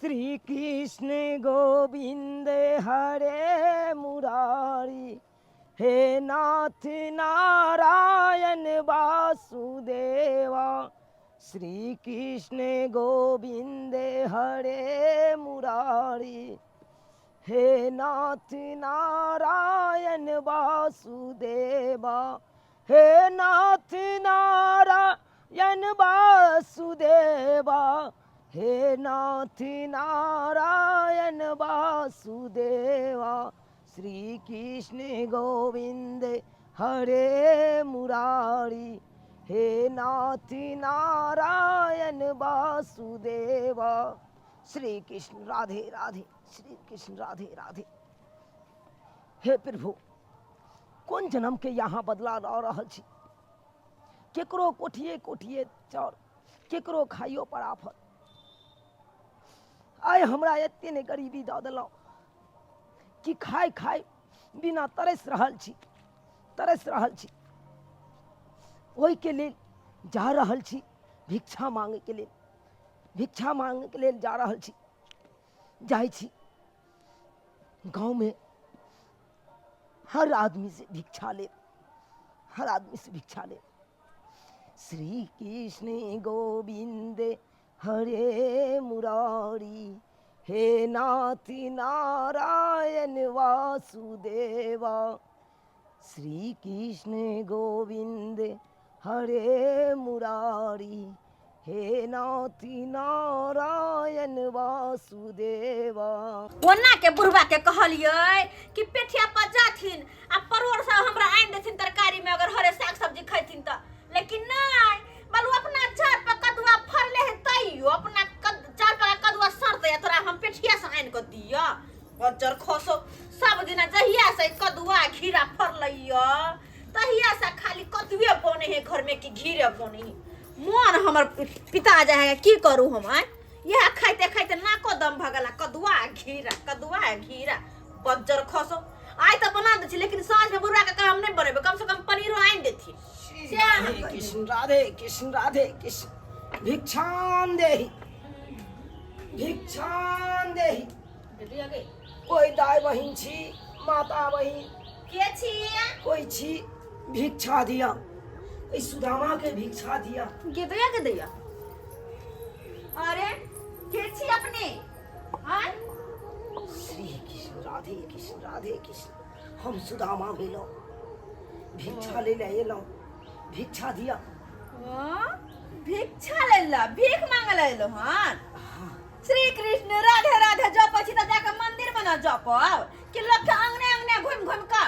श्री कृष्ण गोविंद हरे मुरारी, हे नाथ नारायण वासुदेवा। श्री कृष्ण गोविंद हरे मुरारी, हे नाथ नारायण वासुदेवा। हे नाथ नारायण वासुदेवा, हे नाथ नारायण वासुदेवा। श्री कृष्ण गोविंद हरे मुरारी, हे नाथ नारायण वासुदेवा। श्री कृष्ण राधे राधे, श्री कृष्ण राधे राधे। हे प्रभु, कोन जन्म के यहाँ बदला लऽ रहल छी? केकरो कोठिए कोठिए चाउर, केकरो खाइयो पर आफत। आइ हमरा एते ने गरीबी दऽ देलहुँ कि खाय खाय बिना तरसि रहल छी, तरसि रहल छी। ओहिके लेल जा रहल छी भिक्षा मांगैके लेल, भिक्षा मांगैके लेल जा रहल छी। जाइ छी गाँवमे, हर आदमी से भिक्षा लेब, हर आदमी से भिक्षा लेब। श्री कृष्ण गोविंद हरे मुरारी, हे नाथ नारायण वासुदेवा। श्री कृष्ण गोविंद हरे मुरारी, हे नाथ नारायण वासुदेवा। ओना के बुढ़वा के कहलियै कि पेठिया पर जाथिन आ परोड़ सब हमरा आनि देथिन तरकारी में, अगर हरे साग सब्जी खैथिन तऽ। लेकिन नहीं, बालू अपना चार पर कदुआ फरले है तैयो अपना चार पर कदुआ सड़ते तोरा हम पेठिया से आनि कऽ दिअ। बज्जर खसो सब दिना जहिया से कदुआ घीरा फरलैया तहिया से खाली कदुए बने है घर में कि घीरे बने है। मन हमर पिता जाए है, की करू हम? आय यह खाइते खाइते नाको दम भगला कदुआ घीरा कदुआ घीरा। बज्जर खसो आइ तऽ बना दै छी, लेकिन साँझ में बुढ़वा के काम नहीं बनेबै, कम से कम पनीरो आनि देथिन। से अहाँ राधे कहियौ। कृष्ण राधे कृष्ण राधे कृष्ण, भिक्षाम देहि भिक्षाम देहि। कोई दाय बहिन छी, माता बहिन के छी? कोई छी, भिक्षा दिया, एहि सुदामा के भिक्षा दिया। के दैया के दैया? अरे के छी अपने? आय श्री कृष्ण राधे कृष्ण राधे कृष्ण, हम सुदामा भेलहुँ, भिक्षा ले ले एलहुँ, भिक्षा दिया। हाँ? भिक्षा ले ला, भीख मांगे ले एलहुँ हन? श्री कृष्ण राधे राधे जपै छी तऽ जाके मंदिर में न जपब कि लोग के अंगने अंगने घुमि घुमि कऽ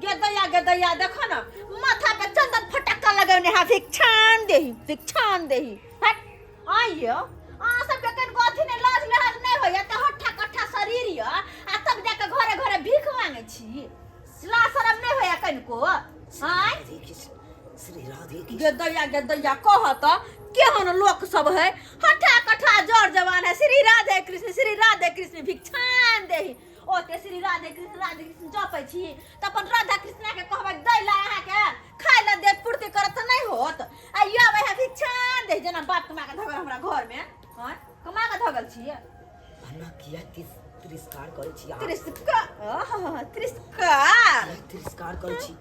गेदैया गेदैया। देखो न माथा पे चंदन फटक्का लगौने है, भिक्षान देही भिक्षान देही। हट आइयो, अहाँ सबके कनिको अथी नहि, लाज लिहाज नहि होइया तऽ हट्ठा कट्ठा शरीर यऽ आ तब जाके घरे घरे भीख मांगै छी, लाज शरम नहि होइया कनिको? आँय राधे कृष्ण श्री राधे कृष्ण। गेदैया गेदैया कहत केहन लोक सब है, हठा कठा जर जवान है। श्री राधे कृष्ण श्री राधे कृष्ण भिक्षान देही। ओते श्री राधे कृष्ण राधे कृष्ण जपै छी तऽ अपन राधा कृष्णा के कहबै दै ला, अहाँके खाय ला देत, पूर्ति करत तऽ नहि होत। आ यो आबै है भिक्षान देही, जेना बाप कमा के धगल हमरा घर में। हँ कमा के धगल छियै। हमरा किया तिरस्कार करै छी अहाँ? तिरस्कार, आहा, तिरस्कार किया तिरस्कार करै छी?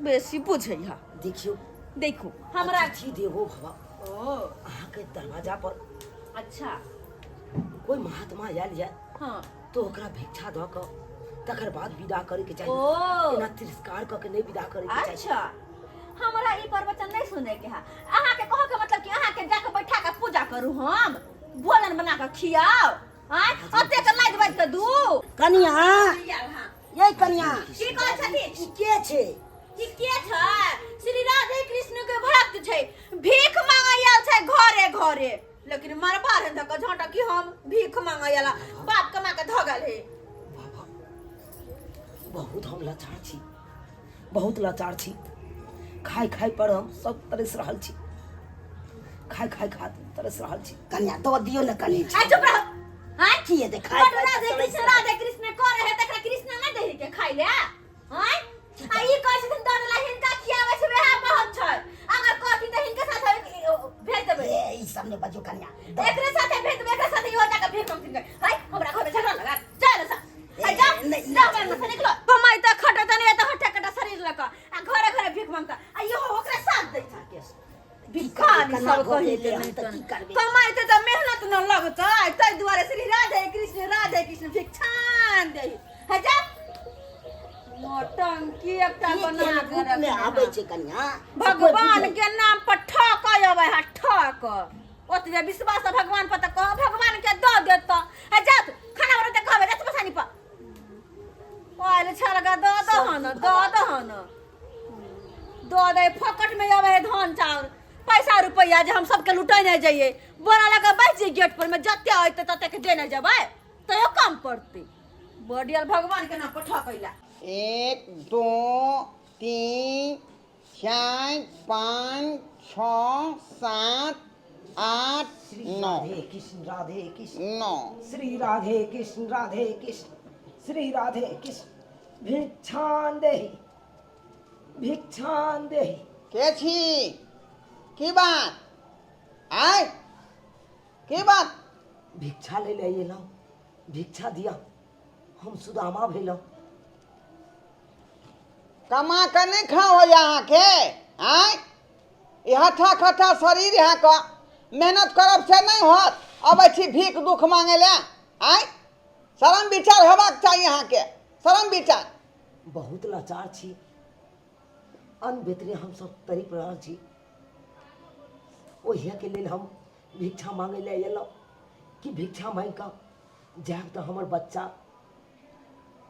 बेसी बुझै है। देखियौ देखू हमरा अतिथि देवो भव। ओ अहाँके दरवाजा पर अच्छा कोई महात्मा आयल यऽ तो ओकरा भिक्षा दऽ कऽ तकर बाद विदा करैके चाही। ओ एना तिरस्कार कऽ के नहि विदा करैके चाही। अच्छा हमरा ई प्रवचन नहीं सुने के है। अहाँ के कहो के मतलब कि अहाँ के जाके बैठा के पूजा करू, हम भोजन बना के खियाओ? आँय अते के लाइट बाजि के दू कनिया। हाँ। ये कनिया की कहै छथिन? ई के छै? ई के छै? श्री राधे कृष्ण के भक्त छै, भीख मांगे आयल छै घरे घरे, लेकिन मरबा रहन धक झोंटा कि हम भीख मांगे आयल, बाप कमा के धगल हे। बाबा बहुत हम लाचार छी, बहुत लाचार छी, खाय खाय पर हम सब तरस रहल छी, खाय खाय खातिर तरस रहल छी। कनिया दऽ दियौ ने कनि। आ चुप रह। हां की हेतै खाय बड़ राधे कृष्ण राधे कृष्ण करे है तकरा कृष्ण नहि दही के खाइ ले? आँय आ ई कहै छथिन दऽ देला, हिनका खियाबै छै वएह बहुत छै। अगर कहथिन तऽ हिनके साथे भेज देबै। ए ई सब ने बजू कनिया। एकरे साथे भेज देबै, एकरे साथे इहो जाके भीख मांगथिन गए हाय हमरा घर में झगड़ा लगा जा रे सा हाय जा नहीं, जा हमरा से निकलो कमाई त खटत नहीं त हट्टा कट्टा शरीर लक आ घरे घरे भीख मांगता आ इहो ओकरा साथ दै छै भिखारी केना सब भऽ कहि गेलै हम तऽ की करबै? कमाई त मेहनत न लगतै ताहि दुआरे श्री राधे कृष्ण राधे कृष्ण भिक्षान दे हे जा नौटंकी एकटा ई बना केहन के रूप में रखने आबै हँ। छै कनिया भगवान के नाम पर ठक अबै है ठक ओतबे विश्वास है भगवान पर तऽ कह भगवान के दऽ देत हे जा तू खाना बनते कहबै जा तू बसानी पर पहिले छलका दऽ दहन दऽ दहन दऽ दे फोकट में अबै है धान चाउर पैसा रुपैआ जे हम सबके लुटेने जइयै बोरा लगा बैठ जइयै गेट पर में जते अयतै ततेक देने जेबै तैयो कम पड़तै बडियल भगवान के नाम पर ठकैला 1 2 3 4 5 6 7 8 श्री 9 राधे कृष्ण राधे कृष्ण 9 श्री राधे कृष्ण राधे कृष्ण श्री राधे कृष्ण भिक्षां देहि भिक्षां देहि के छी की बात आय की बात भिक्षा ले ले एलहुँ भिक्षा दिया हम सुदामा भेलहुँ कमा कऽ नहि खाओ होइए अहाँके आँय ई हट्ठा खट्ठा शरीर अहाँके मेहनत करब से नहि होत अबै छी भीख दुख मांगै लए आँय शरम विचार हेबाक चाही अहाँके शरम विचार बहुत लाचार छी अन्न बेतरे हमसब तड़पि रहल छी ओहिके लेल हम भिक्षा मांगै लए एलहुँ कि भिक्षा मांगि कऽ जायब तऽ हमर बच्चा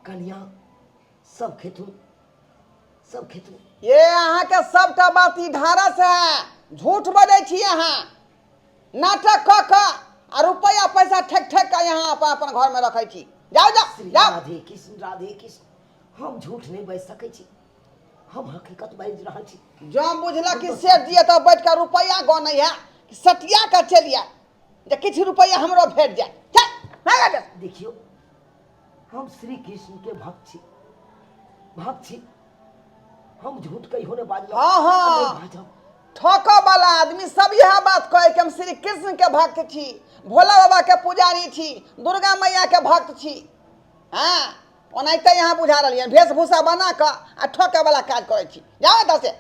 कनिया सब खेथुन सब खेथुन ये अहाँके सबटा बात ई ढारस है झूठ बजै छी अहाँ नाटक कऽ कऽ आ रुपैआ पैसा ठकि ठकि कऽ यहाँ अपन अपन घरमे रखै छी जाउ जाउ श्री जाउ राधे कृष्ण राधे कृष्ण हम झूठ नहि बाजि सकै छी हम हकीकत बाजि रहल छी जँ बुझलक कि सेठ जी एतऽ बैठ कऽ रुपैआ गनै है सटिया कऽ चलि आयल जे किछु रुपैआ हमरो भेट जाय चल भाग एतऽ से। देखियौ हम श्री कृष्ण के भक्त छी भक्त छी हम झूठ कहियो नहि बाजलहुँ हाँ, हाँ। नहि बाजब ठकऽ वाला आदमी सब इएह बात कहै कि हम श्री कृष्ण के भक्त छी भोला बाबा के पुजारी छी दुर्गा मैया के भक्त छी हँ ओनाहिते यहाँ बुझा रहलियै वेशभूषा बना कऽ आ ठकै वाला काज करै छी जाउ एतऽ से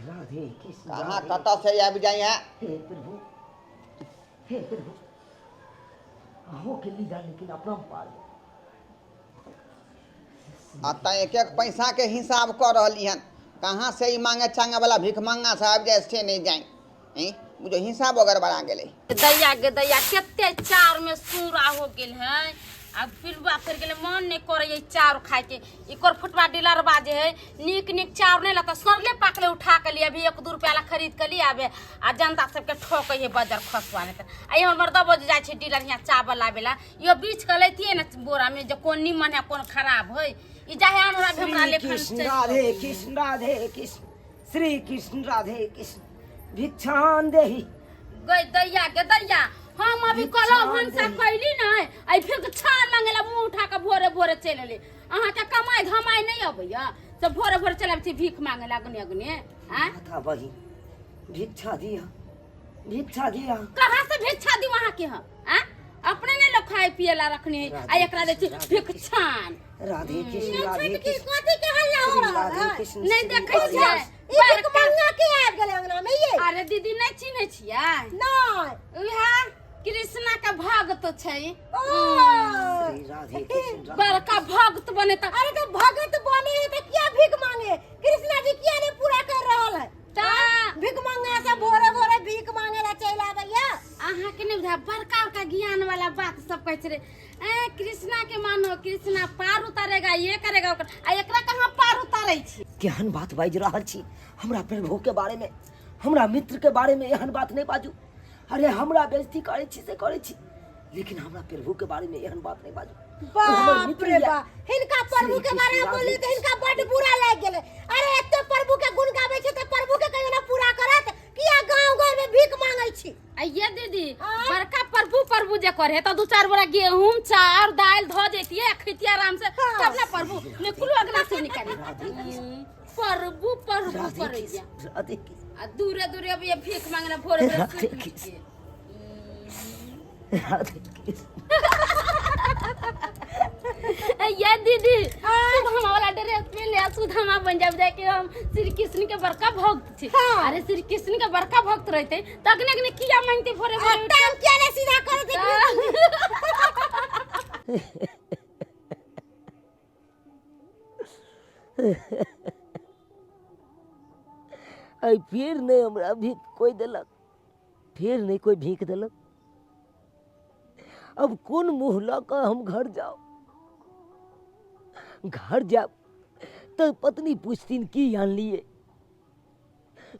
राधे कृष्ण कहाँ राधे। कतऽ से आबि जाइ है हे प्रभु हे प्रभु अहूँ के लीला लेकिन अपना पार आ तऽ एक एक पैसा के हिसाब कऽ रहली हन कहाँ से ई मांगे चांगे वाला भीख मांगा से आबि जाए से नहीं जाए हैं बुझो हिसाब गड़बड़ा गेलै दैया गे दैया कते चाउर में सूरा हो गेल है आ पिलुआ फरि गेलै मन नहि करैए चाउर खाइके एकर फुटवा डीलरबा जे है नीक नीक चाउर नहि लगता सड़ले पाकले उठा के लिए अभी एक दू रुपया ला खरीद के लिए आबे आ जनता सबके ठोकै है बजर खसुआ नहि तऽ आ हमर मर्दबो जे जाइ छै डीलर हियाँ चावल लाबे ला इहो बीछ के लैतियै ने बोरा में जे कोन नीमन है कोन खराब है ई जाहे आन हमरा श्री लेखन कृष्ण राधे कृष्ण राधे कृष्ण श्री कृष्ण राधे कृष्ण भिक्षां देहि गई दैया के दैया हम अभी कहलहुँ भनसा कैली नहि आई भिक्षा मांगे ला मुंह उठा के भोरे भोरे चलि एली अहाँके कमाइ धमाइ नहि अबैया से भोरे भोरे चलि आबै छी भीख मांगे ला अगने अगने आँय माता बहिन भिक्षा दिया भिक्षा दिया कहाँ से भिक्षा दी अहाँके हम आँय अपने नहि लोग खाए पिए ला रखने है आ एकरा दै छी भिक्षान राधे कृष्ण राधे कृष्ण कथी के हल्ला हो श्री रहल राधे है कृष्ण नहि श्री देखै राधे छियै ई भिखमंगा के आबि गेलै अंगना में ये अरे दीदी नहि चिन्है छियै नहि उएह कृष्णा के भक्त छै ओ श्री राधे कृष्ण राधे बड़का भक्त बने तऽ अरे तो भगत बने है तो क्या भीख मांगे कृष्णा जी किया नहीं पूरा कर रहल है तऽ भीख मांगा से भोरे भोरे भीख मांगे ला चल आबैया अहाँके नहि बुझा बड़का बड़का ज्ञान वाला बात सब कहै छै रे ए कृष्णा के मानो कृष्णा पार उतारेगा ये करेगा ओकर आ एकरा कहाँ पार उतारै छी केहन बात बाजि रहल छी हमरा प्रभु के बारे में हमरा मित्र के बारे में एहन बात नहीं बाजू अरे हमरा बेइज्जती करै छी से करै छी लेकिन हमरा प्रभु के बारे में एहन बात नहीं बाजू ओ हमर बाप मित्र रे ये। बाप हिनका प्रभु के श्री बारे में कृष्ण बोलली राधे तऽ हिनका बड बुरा लागि गेलै अरे एते प्रभु के गुण गाबै छै तऽ प्रभु के कहियो ना पूरा करत किया गांव घर में भीख मांगै छी आइये दीदी आँय? बड़का प्रभु प्रभु जे करे तो दू चार बोरा गेहूं चाउर दालि धो जैतियै खैतियै आराम से हाँ। तब ना प्रभु निकलू अगला से निकाली प्रभु प्रभु राधे करैया कृष्ण राधे कृष्ण आ दूरे दूरे अब ये भीख मांगना भोरे भोरे राधे सुति उठि कृष्ण। के। राधे कृष्ण ये दीदी, सुधामा वाला ड्रेस पहन ले, सुधामा बन जाब जाके हम श्री कृष्ण के बड़का भक्त छी। अरे श्री कृष्ण के बड़का भक्त रहते त अखने अखने किया मांगते भोरे भोरे? टांग किया ने सीधा करे थे? आई फिर नहीं हमरा भीख कोई देलक, फिर नहीं कोई भीख देलक। अब कोन मुँह लऽ कऽ हम घर जाउ? घर जायब तऽ पत्नी पूछथिन की आनलियै,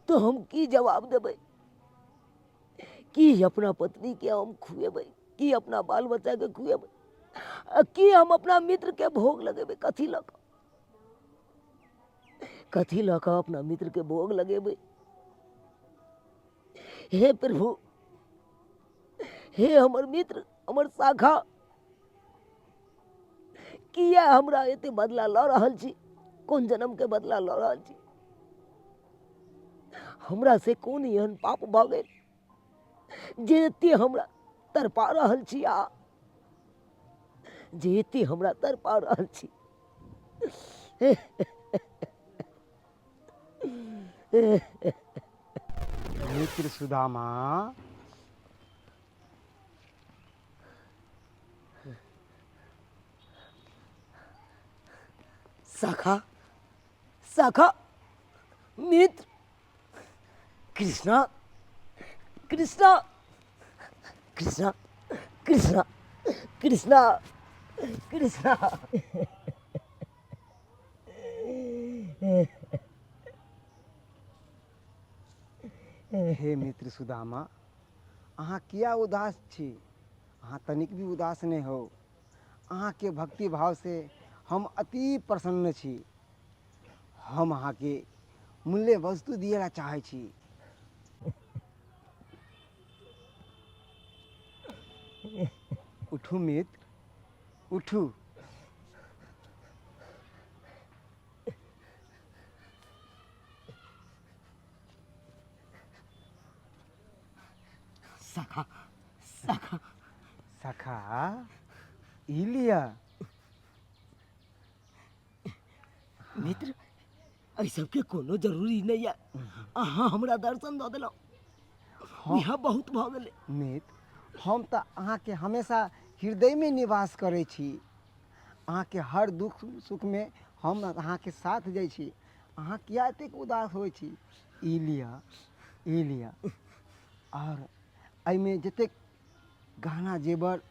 तो हम की जवाब देबै? की अपना पत्नीके हम खुएबै, की अपना बाल बच्चाके खुएबै, आ की हम अपना मित्रके भोग लगेबै? कथी लऽ कऽ, कथी लऽ कऽ अपना मित्रके भोग लगेबै? हे प्रभु, हे हमर मित्र, हमर शाखा, किया हमरा एते बदला लऽ रहल छी? कोन जन्मके बदला लऽ रहल छी? हमरा से कोन एहन पाप भऽ गेल जे एते हमरा तड़पा रहल छी, आ जे एते हमरा तड़पा रहल छी? मित्र सुदामा, शाखा, शाखा, मित्र, कृष्णा, कृष्णा, कृष्णा, कृष्णा, कृष्णा, कृष्णा। हे मित्र सुदामा, अहाँ किया उदास छी? अहाँ तनिक भी उदास नहि हो। अहाँके भक्ति भाव से हम अति प्रसन्न छी। हम अहाँके मूल्य वस्तु दिए ला चाहै छी। उठू मित्र, उठू। सखा, सखा, सखा, ई लिअ। मित्र, एहि सबके कोनो जरूरी नहीं है। अहाँ हमरा दर्शन दऽ देलहुँ, इएह बहुत भऽ गेलै। मित्र, हम तऽ अहाँके हमेशा हृदयमे निवास करै छी। अहाँके हर दुख सुखमे हम अहाँके साथ जाइ छी। अहाँ किया एतेक उदास होइ छी? ई लिअ, ई लिअ, आओर एहिमे जतेक गहना जेवर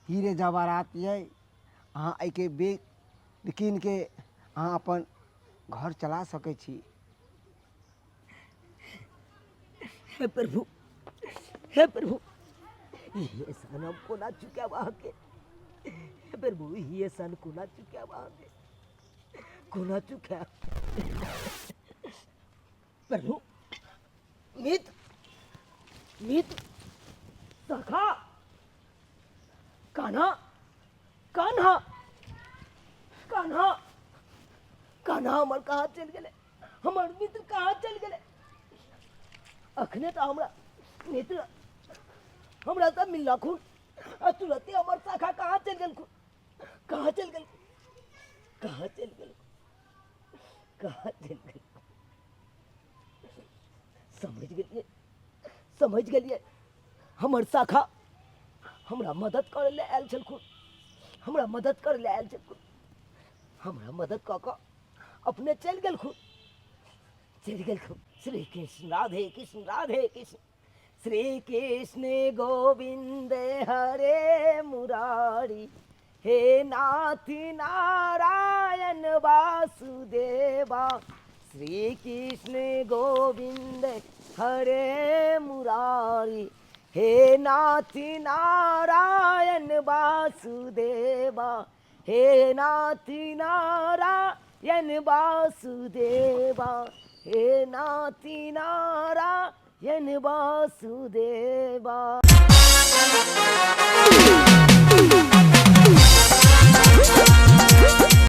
हीरे जवाहरात यऽ, अहाँ एहिके बेच कीनके अहाँ अपन घर चला सकै छी। हे प्रभु, हे प्रभु, ई एहसान हम कोना चुकायब अहाँके? हे प्रभु, ई एहसान कोना चुकायब अहाँके? कोना चुकायब प्रभु? मित्र, मित्र, सखा, कान्हा, कान्हा, कान्हा, कान्हा हमर कहाँ चलि गेलै? हमर मित्र कहाँ चलि गेलै? अखने तऽ हमरा मित्र हमरा तऽ मिललखुन आ तुरते हमर शाखा कहाँ चलि गेलखुन? कहाँ चलि गेलखुन? कहाँ चलि गेलखुन? कहाँ चलि गेलखुन? समझि गेलियै, समझि गेलियै। हमर शाखा हमरा मदद करै लए आयल छलखुन, हमरा मदद करै लए आयल छलखुन। हमरा मदद कऽ कऽ अपने चलि गेलखुन, चलि गेलखुन। श्री कृष्ण राधे कृष्ण राधे कृष्ण, श्री कृष्ण गोविंद हरे मुरारी, हे नाथ नारायण वासुदेवा। श्री कृष्ण गोविंद हरे मुरारी, हे नाथ नारायण वासुदेवा, हे नाथ नारायण वासुदेवा, हे नाथ नारायण वासुदेवा।